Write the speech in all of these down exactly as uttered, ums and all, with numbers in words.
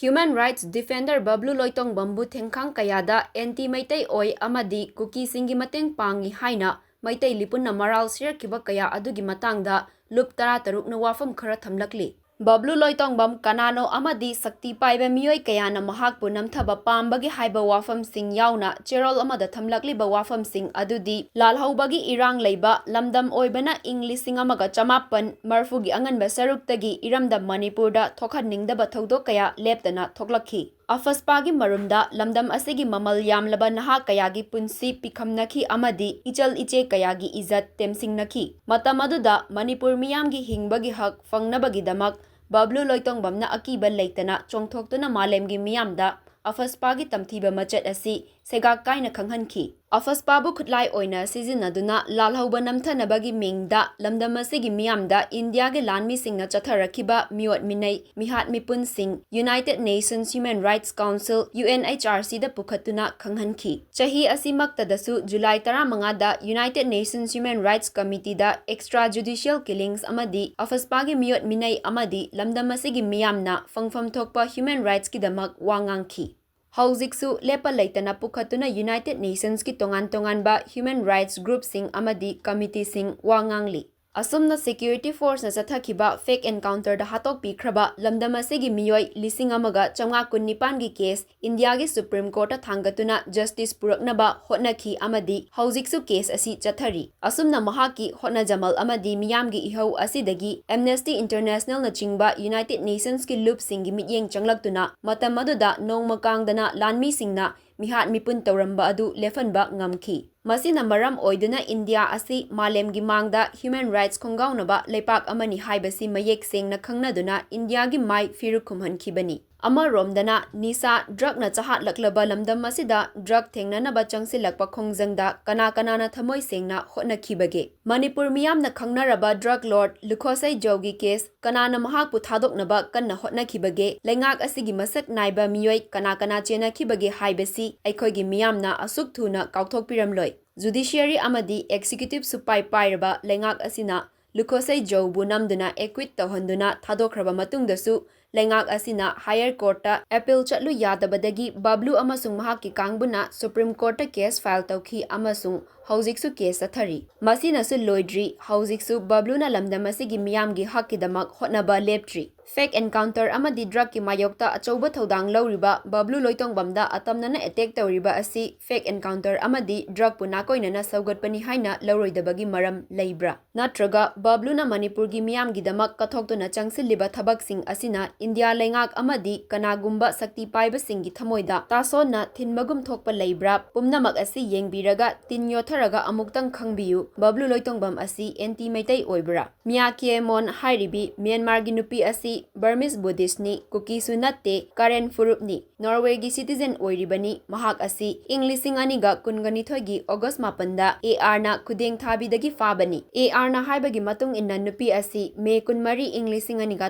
Human rights defender ꯕꯕ꯭ꯂꯨ ꯂꯣꯏꯇꯣꯡꯕꯝꯕꯨ ꯊꯦꯡꯈꯥꯡ ꯀꯌꯥꯗ anti Meitei ꯑꯣꯏ ꯑꯃꯗꯤ ꯀꯨꯀꯤꯁꯤꯡꯒꯤ ꯃꯇꯦꯡ ꯄꯥꯡꯏ ꯍꯥꯏꯅ ꯃꯩꯇꯩ ꯂꯤꯄꯨꯟꯅ ꯃꯔꯥꯜ ꯁꯤꯔꯛꯈꯤꯕ ꯀꯌꯥ ꯑꯗꯨꯒꯤ ꯃꯇꯥꯡꯗ ꯂꯨꯞ ꯇꯔꯥꯇꯔꯨꯛꯅ ꯋꯥꯐꯝ ꯈꯔ ꯊꯝꯂꯛꯂꯤ꯫ ꯕꯕ꯭ꯂꯨ ꯂꯣꯏꯇꯣꯡꯕꯝ ꯀꯅꯥꯅꯣ ꯑꯃꯗꯤ ꯁꯛꯇꯤ ꯄꯥꯏꯕ ꯃꯤꯑꯣꯏ ꯀꯌꯥꯅ ꯃꯍꯥꯛꯄꯨ ꯅꯝꯊꯕ ꯄꯥꯝꯕꯒꯦ ꯍꯥꯏꯕ ꯋꯥꯐꯝꯁꯤꯡ ꯌꯥꯎꯅ ꯆꯦꯔꯣꯜ ꯑꯃꯗ ꯊꯝꯂꯛꯂꯤꯕ ꯋꯥꯐꯝꯁꯤꯡ ꯑꯗꯨꯗꯤ ꯂꯥꯜꯍꯧꯕꯒꯤ ꯏꯔꯥꯡ ꯂꯩꯕ ꯂꯝꯗꯝ ꯑꯣꯏꯕꯅ ꯏꯪ ꯂꯤꯁꯤꯡ ꯑꯃꯒ ꯆꯃꯥꯄꯟ ꯃꯔꯐꯨꯒꯤ ꯑꯉꯟꯕ ꯁꯔꯨꯛꯇꯒꯤ ꯏꯔꯝꯗꯝ ꯃꯅꯤꯄꯨꯔꯗ ꯊꯣꯛꯍꯟꯅꯤꯡꯗꯕ ꯊꯧꯗꯣꯛ ꯀꯌꯥ ꯂꯦꯞꯇꯅ ꯊꯣꯛꯂꯛꯈꯤ꯫ ꯑꯐꯁꯄꯥꯒꯤ ꯃꯔꯨꯝꯗ ꯂꯝꯗꯝ ꯑꯁꯤꯒꯤ ꯃꯃꯜ ꯌꯥꯝꯂꯕ ꯅꯍꯥ ꯀꯌꯥꯒꯤ ꯄꯨꯟꯁꯤ ꯄꯤꯈꯝꯅꯈꯤ ꯑꯃꯗꯤ ꯏꯆꯜ ꯏꯆꯦ ꯀꯌꯥꯒꯤ ꯏꯖꯠ ꯇꯦꯝꯁꯤꯡꯅꯈꯤ꯫ ꯃꯇꯝ ꯑꯗꯨꯗ ꯃꯅꯤꯄꯨꯔ ꯃꯤꯌꯥꯝꯒꯤ ꯍꯤꯡꯕꯒꯤ ꯍꯛ ꯐꯪꯅꯕꯒꯤꯗꯃꯛ ꯕꯕ꯭ꯂꯨ ꯂꯣꯏꯇꯣꯡꯕꯝꯅ ꯑꯀꯤꯕ ꯂꯩꯇꯅ ꯆꯣꯡꯊꯣꯛꯇꯨꯅ ꯃꯥꯂꯦꯝꯒꯤ ꯃꯤꯌꯥꯝꯗ ꯑꯐꯁꯄꯥꯒꯤ ꯇꯝꯊꯤꯕ ꯃꯆꯠ ꯑꯁꯤ ꯁꯦꯒꯥꯛ ꯀꯥꯏꯅ ꯈꯪꯍꯟꯈꯤ꯫ ꯑꯐꯁꯄꯥꯕꯨ ꯈꯨꯠꯂꯥꯏ ꯑꯣꯏꯅ ꯁꯤꯖꯤꯟꯅꯗꯨꯅ ꯂꯥꯜꯍꯧꯕ ꯅꯝꯊꯅꯕꯒꯤ ꯃꯤꯡꯗ ꯂꯝꯗꯝ ꯑꯁꯤꯒꯤ ꯃꯤꯌꯥꯝꯗ ꯏꯟꯗꯤꯌꯥꯒꯤ ꯂꯥꯟꯃꯤꯁꯤꯡꯅ ꯆꯠꯊꯔꯛꯈꯤꯕ ꯃꯤꯑꯣꯠ ꯃꯤꯅꯩ, ꯃꯤꯍꯥꯠ ꯃꯤꯄꯨꯟꯁꯤꯡ United Nations Human Rights Council, U N H R C ꯗ ꯄꯨꯈꯠꯇꯨꯅ ꯈꯪꯍꯟꯈꯤ꯫ ꯆꯍꯤ ꯑꯁꯤꯃꯛꯇꯗꯁꯨ ꯖꯨꯂꯥꯏ ꯇꯔꯥꯃꯉꯥꯗ United Nations Human Rights Committee ꯗ extra judicial killings ꯑꯃꯗꯤ ꯑꯐꯁꯄꯥꯒꯤ ꯃꯤꯑꯣꯠ ꯃꯤꯅꯩ ꯑꯃꯗꯤ ꯂꯝꯗꯝ ꯑꯁꯤꯒꯤ ꯃꯤꯌꯥꯝꯅ ꯐꯪꯐꯝ ꯊꯣꯛꯄ human rights ꯀꯤꯗꯃꯛ ꯋꯥ ꯉꯥꯡꯈꯤ꯫ ꯍꯧꯖꯤꯛꯁꯨ ꯂꯦꯞꯄ ꯂꯩꯇꯅ ꯄꯨꯈꯠꯇꯨꯅ United Nations ꯀꯤ ꯇꯣꯉꯥꯟ ꯇꯣꯉꯥꯟꯕ human rights group ꯁꯤꯡ ꯑꯃꯗꯤ committee ꯁꯤꯡ ꯋꯥ ꯉꯥꯡꯂꯤ꯫ ꯑꯁꯨꯝꯅ security force ꯅ ꯆꯠꯊꯈꯤꯕ fake encounter ꯗ ꯍꯥꯠꯇꯣꯛꯄꯤꯈ꯭ꯔꯕ ꯂꯝꯗꯝ ꯑꯁꯤꯒꯤ ꯃꯤꯑꯣꯏ ꯂꯤꯁꯤꯡ ꯑꯃꯒ ꯆꯥꯝꯃꯉꯥ ꯀꯨꯟꯅꯤꯄꯥꯟꯒꯤ case ꯏꯟꯗꯤꯌꯥꯒꯤ Supreme Court ꯇ ꯊꯥꯡꯒꯠꯇꯨꯅ justice ꯄꯨꯔꯛꯅꯕ ꯍꯣꯠꯅꯈꯤ ꯑꯃꯗꯤ ꯍꯧꯖꯤꯛꯁꯨ case ꯑꯁꯤ ꯆꯠꯊꯔꯤ꯫ ꯑꯁꯨꯝꯅ ꯃꯍꯥꯛꯀꯤ ꯍꯣꯠꯅꯖꯃꯜ ꯑꯃꯗꯤ ꯃꯤꯌꯥꯝꯒꯤ ꯏꯍꯧ ꯑꯁꯤꯗꯒꯤ Amnesty International ꯅꯆꯤꯡꯕ United Nations ꯀꯤ ꯂꯨꯞꯁꯤꯡꯒꯤ ꯃꯤꯠꯌꯦꯡ ꯆꯪꯂꯛꯇꯨꯅ ꯃꯇꯝ ꯑꯗꯨꯗ ꯅꯣꯡꯃ ꯀꯥꯡꯗꯅ ꯂꯥꯟꯃꯤꯁꯤꯡꯅ ꯃꯤꯍꯥꯠ ꯃꯤꯄꯨꯟ ꯇꯧꯔꯝꯕ ꯑꯗꯨ ꯂꯦꯞꯍꯟꯕ ꯉꯝꯈꯤ꯫ ꯃꯁꯤꯅ ꯃꯔꯝ ꯑꯣꯏꯗꯨꯅ ꯏꯟꯗꯤꯌꯥ ꯑꯁꯤ ꯃꯥꯂꯦꯝꯒꯤ ꯃꯥꯡꯗ human rights ꯈꯣꯡꯒꯥꯎꯅꯕ ꯂꯩꯄꯥꯛ ꯑꯃꯅꯤ ꯍꯥꯏꯕꯁꯤ ꯃꯌꯦꯛ ꯁꯦꯡꯅ ꯈꯪꯅꯗꯨꯅ ꯏꯟꯗꯤꯌꯥꯒꯤ ꯃꯥꯏ ꯐꯤꯔꯨꯛ ꯈꯨꯝꯍꯟꯈꯤꯕꯅꯤ꯫ ꯑꯃꯔꯣꯝꯗꯅ ꯅꯤꯁꯥ, drug ꯅ ꯆꯍꯥꯠꯂꯛꯂꯕ ꯂꯝꯗꯝ ꯑꯁꯤꯗ drug ꯊꯦꯡꯅꯅꯕ ꯆꯪꯁꯤꯜꯂꯛꯄ ꯈꯣꯡꯖꯪꯗ ꯀꯅꯥ ꯀꯅꯥꯅ ꯊꯃꯣꯏ ꯁꯦꯡꯅ ꯍꯣꯠꯅꯈꯤꯕꯒꯦ? ꯃꯅꯤꯄꯨꯔ ꯃꯤꯌꯥꯝꯅ ꯈꯪꯅꯔꯕ drug lord ꯂꯨꯈꯣꯁꯩ ꯖꯧꯒꯤ case, ꯀꯅꯥꯅ ꯃꯍꯥꯛꯄꯨ ꯊꯥꯗꯣꯛꯅꯕ ꯀꯟꯅ ꯍꯣꯠꯅꯈꯤꯕꯒꯦ? ꯂꯩꯉꯥꯛ ꯑꯁꯤꯒꯤ ꯃꯁꯛ ꯅꯥꯏꯕ ꯃꯤꯑꯣꯏ ꯀꯅꯥ ꯀꯅꯥ ꯆꯦꯟꯅꯈꯤꯕꯒꯦ ꯍꯥꯏꯕꯁꯤ ꯑꯩꯈꯣꯏꯒꯤ ꯃꯤꯌꯥꯝꯅ ꯑꯁꯨꯛ ꯊꯨꯅ ꯀꯥꯎꯊꯣꯛꯄꯤꯔꯝꯂꯣꯏ꯫ Judiciary ꯑꯃꯗꯤ executive ꯁꯨꯄꯥꯏ ꯄꯥꯏꯔꯕ ꯂꯩꯉꯥꯛ ꯑꯁꯤꯅ ꯂꯨꯈꯣꯁꯩ ꯖꯧꯕꯨ ꯅꯝꯗꯨꯅ acquit ꯇꯧꯍꯟꯗꯨꯅ ꯊꯥꯗꯣꯛꯈ꯭ꯔꯕ ꯃꯇꯨꯡꯗꯁꯨ ꯂꯩꯉꯥꯛ ꯑꯁꯤꯅ higher courtꯇ appeal ꯆꯠꯂꯨ ꯌꯥꯗꯕꯗꯒꯤ ꯕꯕ꯭ꯂꯨ ꯑꯃꯁꯨꯡ ꯃꯍꯥꯛꯀꯤ ꯀꯥꯡꯕꯨꯅ Supreme Courtꯇ case file ꯇꯧꯈꯤ ꯑꯃꯁꯨꯡ ꯍꯧꯖꯤꯛꯁꯨ case ꯆꯠꯊꯔꯤ꯫ ꯃꯁꯤꯅꯁꯨ ꯂꯣꯏꯗ꯭ꯔꯤ, ꯍꯧꯖꯤꯛꯁꯨ ꯕꯕ꯭ꯂꯨꯅ ꯂꯝꯗꯝ ꯑꯁꯤꯒꯤ ꯃꯤꯌꯥꯝꯒꯤ ꯍꯛꯀꯤꯗꯃꯛ ꯍꯣꯠꯅꯕ ꯂꯦꯞꯇ꯭ꯔꯤ꯫ Fake encounter ꯑꯃꯗꯤ drugꯀꯤ ꯃꯥꯌꯣꯛꯇ ꯑꯆꯧꯕ ꯊꯧꯗꯥꯡ ꯂꯧꯔꯤꯕ ꯕꯕ꯭ꯂꯨ ꯂꯣꯏꯇꯣꯡꯕꯝꯗ ꯑꯇꯝꯅꯅ attack ꯇꯧꯔꯤꯕ ꯑꯁꯤ fake encounter ꯑꯃꯗꯤ drugꯄꯨ ꯅꯥꯀꯣꯏꯅꯅ ꯁꯧꯒꯠꯄꯅꯤ ꯍꯥꯏꯅ ꯂꯧꯔꯣꯏꯗꯕꯒꯤ ꯃꯔꯝ ꯂꯩꯕ꯭ꯔꯥ? ꯅꯠꯇ꯭ꯔꯒ ꯕꯕ꯭ꯂꯨꯅ ꯃꯅꯤꯄꯨꯔꯒꯤ ꯃꯤꯌꯥꯝꯒꯤꯗꯃꯛ ꯀꯠꯊꯣꯛꯇꯨꯅ ꯆꯪꯁꯤꯜꯂꯤꯕ ꯊꯕꯛꯁꯤꯡ ꯑꯁꯤꯅ ꯏꯟꯗꯤꯌꯥ ꯂꯩꯉꯥꯛ ꯑꯃꯗꯤ ꯀꯅꯥꯒꯨꯝꯕ ꯁꯛꯇꯤ ꯄꯥꯏꯕꯁꯤꯡꯒꯤ ꯊꯃꯣꯏꯗ ꯇꯥꯁꯣꯟꯅ ꯊꯤꯟꯕꯒꯨꯝ ꯊꯣꯛꯄ ꯂꯩꯕ꯭ꯔꯥ? ꯄꯨꯝꯅꯃꯛ ꯑꯁꯤ ꯌꯦꯡꯕꯤꯔꯒ ꯇꯤꯟ ꯌꯣꯠꯊꯔꯒ ꯑꯃꯨꯛꯇꯪ ꯈꯪꯕꯤꯌꯨ, ꯕꯕ꯭ꯂꯨ ꯂꯣꯏꯇꯣꯡꯕꯝ ꯑꯁꯤ anti ꯃꯩꯇꯩ ꯑꯣꯏꯕ꯭ꯔꯥ? ꯃꯤꯌꯥ ꯀꯦꯃꯣꯟ ꯍꯥꯏꯔꯤꯕꯤ ꯃ꯭ꯌꯥꯟꯃꯥꯔꯒꯤ ꯅꯨꯄꯤ ꯑꯁꯤ Burmese Buddhistꯅꯤ, ꯀꯨꯀꯤꯁꯨ ꯅꯠꯇꯦ, Karen ꯐꯨꯔꯨꯞꯅꯤ꯫ Norwayꯒꯤ citizen ꯑꯣꯏꯔꯤꯕꯅꯤ꯫ ꯃꯍꯥꯛ ꯑꯁꯤ ꯏꯪ ꯂꯤꯁꯤꯡ ꯑꯅꯤꯒ ꯀꯨꯟꯒ ꯅꯤꯊꯣꯏꯒꯤ August ꯃꯥꯄꯟꯗ ARꯅ ꯈꯨꯗꯦꯡ ꯊꯥꯕꯤꯗꯒꯤ ꯐꯥꯕꯅꯤ꯫ ARꯅ ꯍꯥꯏꯕꯒꯤ ꯃꯇꯨꯡ ꯏꯟꯅ ꯅꯨꯄꯤ ꯑꯁꯤ May ꯀꯨꯟꯃꯔꯤ ꯏꯪ ꯂꯤꯁꯤꯡ ꯑꯅꯤꯒ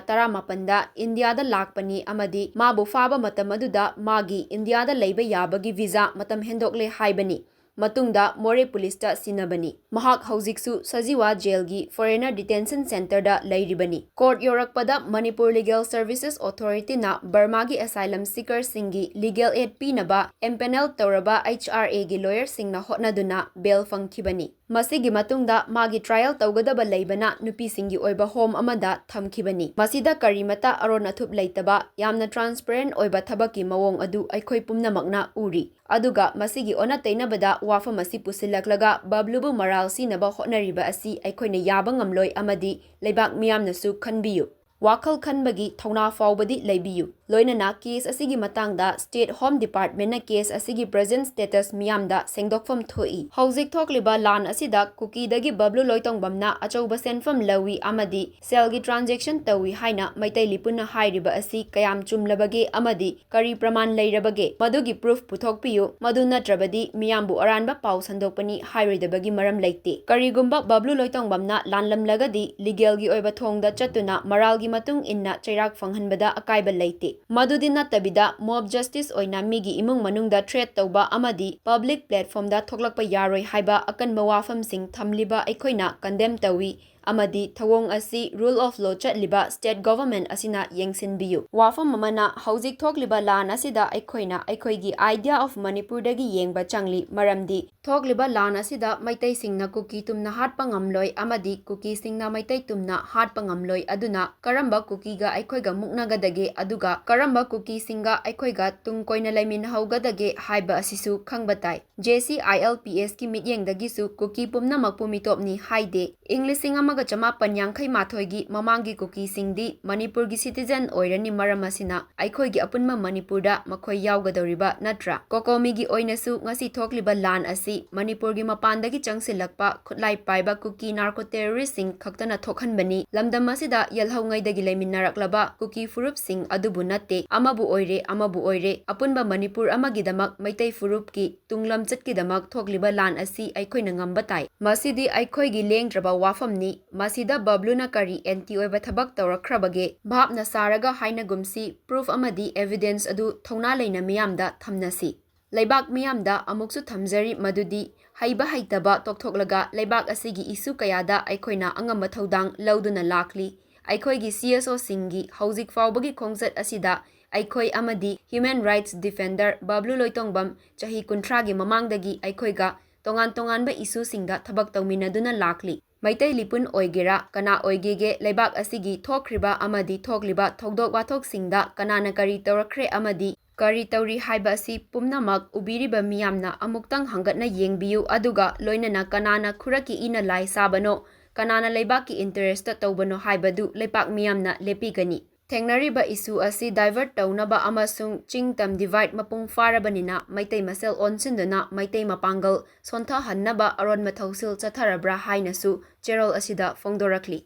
ꯇꯔꯥꯃꯥꯄꯟꯗ ꯏꯟꯗꯤꯌꯥꯗ ꯂꯥꯛꯄꯅꯤ ꯑꯃꯗꯤ ꯃꯥꯕꯨ ꯐꯥꯕ ꯃꯇꯝ ꯑꯗꯨꯗ ꯃꯥꯒꯤ ꯏꯟꯗꯤꯌꯥꯗ ꯂꯩꯕ ꯌꯥꯕꯒꯤ visa ꯃꯇꯝ ꯍꯦꯟꯗꯣꯛꯂꯦ ꯍꯥꯏꯕꯅꯤ꯫ ꯃꯇꯨꯡꯗ ꯃꯣꯔꯦ ꯄꯨꯂꯤꯁꯇ ꯁꯤꯟꯅꯕꯅꯤ꯫ ꯃꯍꯥꯛ ꯍꯧꯖꯤꯛꯁꯨ ꯁꯖꯤꯋꯥ ꯖꯦꯜꯒꯤ foreigner detention centreꯗ ꯂꯩꯔꯤꯕꯅꯤ꯫ Court ꯌꯧꯔꯛꯄꯗ ꯃꯅꯤꯄꯨꯔ Legal Services Authorityꯅ ꯕꯔꯃꯥꯒꯤ asylum seekerꯁꯤꯡꯒꯤ legal aid ꯄꯤꯅꯕ empanel ꯇꯧꯔꯕ HRAꯒꯤ lawyerꯁꯤꯡꯅ ꯍꯣꯠꯅꯗꯨꯅ bail ꯐꯪꯈꯤꯕꯅꯤ꯫ ꯃꯁꯤꯒꯤ ꯃꯇꯨꯡꯗ ꯃꯥꯒꯤ trial ꯇꯧꯒꯗꯕ ꯂꯩꯕꯅ ꯅꯨꯄꯤꯁꯤꯡꯒꯤ ꯑꯣꯏꯕ home ꯑꯃꯗ ꯊꯝꯈꯤꯕꯅꯤ꯫ ꯃꯁꯤꯗ ꯀꯔꯤꯃꯇ ꯑꯔꯣꯟ ꯑꯊꯨꯞ ꯂꯩꯇꯕ ꯌꯥꯝꯅ transparent ꯑꯣꯏꯕ ꯊꯕꯛꯀꯤ ꯃꯑꯣꯡ ꯑꯗꯨ ꯑꯩꯈꯣꯏ ꯄꯨꯝꯅꯃꯛꯅ ꯎꯔꯤ꯫ ꯑꯗꯨꯒ ꯃꯁꯤꯒꯤ ꯑꯣꯟꯅ ꯇꯩꯅꯕꯗ ꯋꯥꯐꯝ ꯑꯁꯤ ꯄꯨꯁꯤꯜꯂꯛꯂꯒ ꯕꯕ꯭ꯂꯨꯕꯨ ꯃꯔꯥꯜ ꯁꯤꯅꯕ ꯍꯣꯠꯅꯔꯤꯕ ꯑꯁꯤ ꯑꯩꯈꯣꯏꯅ ꯌꯥꯕ ꯉꯝꯂꯣꯏ ꯑꯃꯗꯤ ꯂꯩꯕꯥꯛ ꯃꯤꯌꯥꯝꯅꯁꯨ ꯈꯟꯕꯤꯌꯨ꯫ ꯋꯥꯈꯜ ꯈꯟꯕꯒꯤ ꯊꯧꯅꯥ ꯐꯥꯎꯕꯗꯤ ꯂꯩꯕꯤꯌꯨ꯫ ꯂꯣꯏꯅꯅ case ꯑꯁꯤꯒꯤ ꯃꯇꯥꯡꯗ State Home Departmentꯅ case ꯑꯁꯤꯒꯤ present status ꯃꯤꯌꯥꯝꯗ ꯁꯦꯡꯗꯣꯛꯐꯝ ꯊꯣꯛꯏ꯫ ꯍꯧꯖꯤꯛ ꯊꯣꯛꯂꯤꯕ ꯂꯥꯟ ꯑꯁꯤꯗ ꯀꯨꯀꯤꯗꯒꯤ ꯕꯕ꯭ꯂꯨ ꯂꯣꯏꯇꯣꯡꯕꯝꯅ ꯑꯆꯧꯕ ꯁꯦꯟꯐꯝ ꯂꯧꯏ ꯑꯃꯗꯤ ꯁꯦꯜꯒꯤ transaction ꯇꯧꯏ ꯍꯥꯏꯅ ꯃꯩꯇꯩ ꯂꯤꯄꯨꯟꯅ ꯍꯥꯏꯔꯤꯕ ꯑꯁꯤ ꯀꯌꯥꯝ ꯆꯨꯝꯂꯕꯒꯦ ꯑꯃꯗꯤ ꯀꯔꯤ ꯄ꯭ꯔꯃꯥꯟ ꯂꯩꯔꯕꯒꯦ? ꯃꯗꯨꯒꯤ proof ꯄꯨꯊꯣꯛꯄꯤꯌꯨ꯫ ꯃꯗꯨ ꯅꯠꯇ꯭ꯔꯕꯗꯤ ꯃꯤꯌꯥꯝꯕꯨ ꯑꯔꯥꯟꯕ ꯄꯥꯎ ꯁꯟꯗꯣꯛꯄꯅꯤ ꯍꯥꯏꯔꯣꯏꯗꯕꯒꯤ ꯃꯔꯝ ꯂꯩꯇꯦ꯫ ꯀꯔꯤꯒꯨꯝꯕ ꯕꯕ꯭ꯂꯨ ꯂꯣꯏꯇꯣꯡꯕꯝꯅ ꯂꯥꯟꯂꯝꯂꯒꯗꯤ legalꯒꯤ ꯑꯣꯏꯕ ꯊꯣꯡꯗ ꯆꯠꯇꯨꯅ ꯃꯔꯥꯜꯒꯤ ꯃꯇꯨꯡ ꯏꯟꯅ ꯆꯩꯔꯥꯛ ꯐꯪꯍꯟꯕꯗ ꯑꯀꯥꯏꯕ ꯂꯩꯇꯦ꯫ ꯃꯗꯨꯗꯤ ꯅꯠꯇꯕꯤꯗ mob justice ꯑꯣꯏꯅ ꯃꯤꯒꯤ ꯏꯃꯨꯡ ꯃꯅꯨꯡꯗ threat ꯇꯧꯕ ꯑꯃꯗꯤ public platformꯗ ꯊꯣꯛꯂꯛꯄ ꯌꯥꯔꯣꯏ ꯍꯥꯏꯕ ꯑꯀꯟꯕ ꯋꯥꯐꯝꯁꯤꯡ ꯊꯝꯂꯤꯕ ꯑꯩꯈꯣꯏꯅ condemn ꯇꯧꯏ꯫ ꯑꯃꯗꯤ ꯊꯧꯑꯣꯡ ꯑꯁꯤ rule of law ꯆꯠꯂꯤꯕ state government ꯑꯁꯤꯅ ꯌꯦꯡꯁꯤꯟꯕꯤꯌꯨ꯫ ꯋꯥꯐꯝ ꯑꯃꯅ, ꯍꯧꯖꯤꯛ ꯊꯣꯛꯂꯤꯕ ꯂꯥꯟ ꯑꯁꯤꯗ ꯑꯩꯈꯣꯏꯅ ꯑꯩꯈꯣꯏꯒꯤ idea of ꯃꯅꯤꯄꯨꯔꯗꯒꯤ ꯌꯦꯡꯕ ꯆꯪꯂꯤ, ꯃꯔꯝꯗꯤ ꯊꯣꯛꯂꯤꯕ ꯂꯥꯟ ꯑꯁꯤꯗ ꯃꯩꯇꯩꯁꯤꯡꯅ ꯀꯨꯀꯤ ꯇꯨꯝꯅ ꯍꯥꯠꯄ ꯉꯝꯂꯣꯏ ꯑꯃꯗꯤ ꯀꯨꯀꯤꯁꯤꯡꯅ ꯃꯩꯇꯩ ꯇꯨꯝꯅ ꯍꯥꯠꯄ ꯉꯝꯂꯣꯏ, ꯑꯗꯨꯅ ꯀꯔꯝꯕ ꯀꯨꯀꯤꯒ ꯑꯩꯈꯣꯏꯒ ꯃꯨꯛꯅꯒꯗꯒꯦ, ꯑꯗꯨꯒ ꯀꯔꯝꯕ ꯀꯨꯀꯤꯁꯤꯡꯒ ꯑꯩꯈꯣꯏꯒ ꯇꯨꯡ ꯀꯣꯏꯅ ꯂꯩꯃꯤꯟꯅꯍꯧꯒꯗꯒꯦ ꯍꯥꯏꯕ ꯑꯁꯤꯁꯨ ꯈꯪꯕ ꯇꯥꯏ꯫ J C I L P S ꯀꯤ ꯃꯤꯠꯌꯦꯡꯗꯒꯤꯁꯨ ꯀꯨꯀꯤ ꯄꯨꯝꯅꯃꯛꯄꯨ ꯃꯤꯇꯣꯞꯅꯤ ꯍꯥꯏꯗꯦ꯫ ꯏꯪ ꯂꯤꯁꯤꯡ ꯑꯃꯒ ꯆꯃꯥꯄꯟ ꯌꯥꯡꯈꯩ ꯃꯥꯊꯣꯏꯒꯤ ꯃꯃꯥꯡꯒꯤ ꯀꯨꯀꯤꯁꯤꯡꯗꯤ ꯃꯅꯤꯄꯨꯔꯒꯤ citizen ꯑꯣꯏꯔꯅꯤ, ꯃꯔꯝ ꯑꯁꯤꯅ ꯑꯩꯈꯣꯏꯒꯤ ꯑꯄꯨꯟꯕ ꯃꯅꯤꯄꯨꯔꯗ ꯃꯈꯣꯏ ꯌꯥꯎꯒꯗꯧꯔꯤꯕ ꯅꯠꯇ꯭ꯔꯥ? ꯀꯣꯀꯣꯃꯤꯒꯤ ꯑꯣꯏꯅꯁꯨ ꯉꯁꯤ ꯊꯣꯛꯂꯤꯕ ꯂꯥꯟ ꯑꯁꯤ ꯃꯅꯤꯄꯨꯔꯒꯤ ꯃꯄꯥꯟꯗꯒꯤ ꯆꯪꯁꯤꯜꯂꯛꯄ ꯈꯨꯠꯂꯥꯏ ꯄꯥꯏꯕ ꯀꯨꯀꯤ narco terrorist ꯁꯤꯡ ꯈꯛꯇꯅ ꯊꯣꯛꯍꯟꯕꯅꯤ꯫ ꯂꯝꯗꯝ ꯑꯁꯤꯗ ꯌꯦꯜꯍꯧꯉꯩꯗꯒꯤ ꯂꯩꯃꯤꯟꯅꯔꯛꯂꯕ ꯀꯨꯀꯤ ꯐꯨꯔꯨꯞꯁꯤꯡ ꯑꯗꯨꯕꯨ ꯅꯠꯇꯦ꯫ ꯑꯃꯕꯨ ꯑꯣꯏꯔꯦ, ꯑꯃꯕꯨ ꯑꯣꯏꯔꯦ, ꯑꯄꯨꯟꯕ ꯃꯅꯤꯄꯨꯔ ꯑꯃꯒꯤꯗꯃꯛ ꯃꯩꯇꯩ ꯐꯨꯔꯨꯞꯀꯤ ꯇꯨꯡ ꯂꯝꯆꯠꯀꯤꯗꯃꯛ ꯊꯣꯛꯂꯤꯕ ꯂꯥꯟ ꯑꯁꯤ ꯑꯩꯈꯣꯏꯅ ꯉꯝꯕ ꯇꯥꯏ꯫ ꯃꯁꯤꯗꯤ ꯑꯩꯈꯣꯏꯒꯤ ꯂꯦꯡꯗ꯭ꯔꯕ ꯋꯥꯐꯝꯅꯤ꯫ ꯃꯁꯤꯗ ꯕꯕ꯭ꯂꯨꯅ ꯀꯔꯤ anti ꯑꯣꯏꯕ ꯊꯕꯛ ꯇꯧꯔꯛꯈ꯭ꯔꯕꯒꯦ? ꯚꯥꯞꯅ ꯁꯥꯔꯒ ꯍꯥꯏꯅꯒꯨꯝꯁꯤ, proof ꯑꯃꯗꯤ evidence ꯑꯗꯨ ꯊꯧꯅꯥ ꯂꯩꯅ ꯃꯤꯌꯥꯝꯗ ꯊꯝꯅꯁꯤ꯫ ꯂꯩꯕꯥꯛ ꯃꯤꯌꯥꯝꯗ ꯑꯃꯨꯛꯁꯨ ꯊꯝꯖꯔꯤ ꯃꯗꯨꯗꯤ, ꯍꯩꯕ ꯍꯩꯇꯕ ꯇꯣꯛꯊꯣꯛꯂꯒ ꯂꯩꯕꯥꯛ ꯑꯁꯤꯒꯤ issue ꯀꯌꯥꯗ ꯑꯩꯈꯣꯏꯅ ꯑꯉꯝꯕ ꯊꯧꯗꯥꯡ ꯂꯧꯗꯨꯅ ꯂꯥꯛꯂꯤ꯫ ꯑꯩꯈꯣꯏꯒꯤ C S O ꯁꯤꯡꯒꯤ ꯍꯧꯖꯤꯛ ꯐꯥꯎꯕꯒꯤ ꯈꯣꯡꯆꯠ ꯑꯁꯤꯗ ꯑꯩꯈꯣꯏ ꯑꯃꯗꯤ human rights defender ꯕꯕ꯭ꯂꯨ ꯂꯣꯏꯇꯣꯡꯕꯝ ꯆꯍꯤ ꯀꯨꯟꯊ꯭ꯔꯥꯒꯤ ꯃꯃꯥꯡꯗꯒꯤ ꯑꯩꯈꯣꯏꯒ ꯇꯣꯉꯥꯟ ꯇꯣꯉꯥꯟꯕ issue ꯁꯤꯡꯗ ꯊꯕꯛ ꯇꯧꯃꯤꯟꯅꯗꯨꯅ ꯂꯥꯛꯂꯤ꯫ ꯃꯩꯇꯩ ꯂꯤꯄꯨꯟ ꯑꯣꯏꯒꯦꯔꯥ, ꯀꯅꯥ ꯑꯣꯏꯒꯦꯒꯦ, ꯂꯩꯕꯥꯛ ꯑꯁꯤꯒꯤ ꯊꯣꯛꯈ꯭ꯔꯤꯕ ꯑꯃꯗꯤ ꯊꯣꯛꯂꯤꯕ ꯊꯧꯗꯣꯛ ꯋꯥꯊꯣꯛꯁꯤꯡꯗ ꯀꯅꯥꯅ ꯀꯔꯤ ꯇꯧꯔꯛꯈ꯭ꯔꯦ ꯑꯃꯗꯤ ꯀꯔꯤ ꯇꯧꯔꯤ ꯍꯥꯏꯕ ꯑꯁꯤ ꯄꯨꯝꯅꯃꯛ ꯎꯕꯤꯔꯤꯕ ꯃꯤꯌꯥꯝꯅ ꯑꯃꯨꯛꯇꯪ ꯍꯪꯒꯠꯅ ꯌꯦꯡꯕꯤꯌꯨ, ꯑꯗꯨꯒ ꯂꯣꯏꯅꯅ ꯀꯅꯥꯅ ꯈꯨꯔꯛꯀꯤ ꯏꯅ ꯂꯥꯏ ꯁꯥꯕꯅꯣ, ꯀꯅꯥꯅ ꯂꯩꯕꯥꯛꯀꯤ interest ꯇꯧꯕꯅꯣ ꯍꯥꯏꯕꯗꯨ ꯂꯩꯄꯥꯛ ꯃꯤꯌꯥꯝꯅ ꯂꯦꯞꯄꯤꯒꯅꯤ꯫ ꯊꯦꯡꯅꯔꯤꯕ issue ꯑꯁꯤ divert ꯇꯧꯅꯕ ꯑꯃꯁꯨꯡ ꯆꯤꯡ ꯇꯝ divide ꯃꯄꯨꯡ ꯐꯥꯔꯕꯅꯤꯅ ꯃꯩꯇꯩ ꯃꯁꯦꯜ ꯑꯣꯟꯁꯤꯟꯗꯨꯅ ꯃꯩꯇꯩ ꯃꯄꯥꯡꯒꯜ ꯁꯣꯟꯊꯍꯟꯅꯕ ꯑꯔꯣꯟꯕ ꯊꯧꯁꯤꯜ ꯆꯠꯊꯔꯕ꯭ꯔꯥ ꯍꯥꯏꯅꯁꯨ ꯆꯦꯔꯣꯜ ꯑꯁꯤꯗ ꯐꯣꯡꯗꯣꯔꯛꯂꯤ꯫